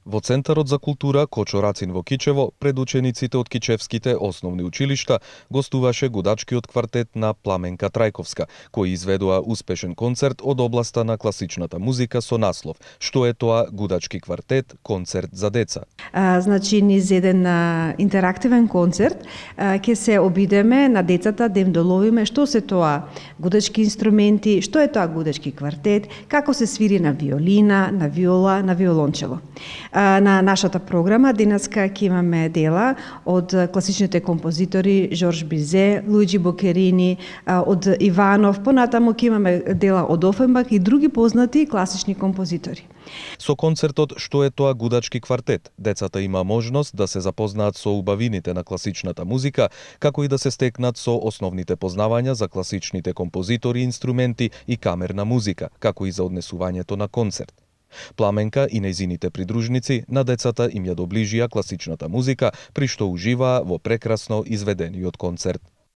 Во Центарот за култура Кочо Рацин во Кичево, пред учениците од кичевските основни училишта, гостуваше гудачкиот квартет на Пламенка Трајковска, кои изведува успешен концерт од областа на класичната музика со наслов "Што е тоа гудачки квартет, концерт за деца". Значи, низ еден интерактивен концерт ќе се обидеме на децата да им доловиме што се тоа гудачки инструменти, што е тоа гудачки квартет, како се свири на виолина, на виола, на виолончело. На нашата програма денеска ќе имаме дела од класичните композитори Жорж Бизе, Луиджи Бокерини, од Иванов, понатаму ќе имаме дела од Офенбах и други познати класични композитори. Со концертот "Што е тоа гудачки квартет", децата има можност да се запознаат со убавините на класичната музика, како и да се стекнат со основните познавања за класичните композитори, инструменти и камерна музика, како и за однесувањето на концерт. Пламенка и нејзините придружници на децата им ја доближија класичната музика, при што уживаа во прекрасно изведениот концерт.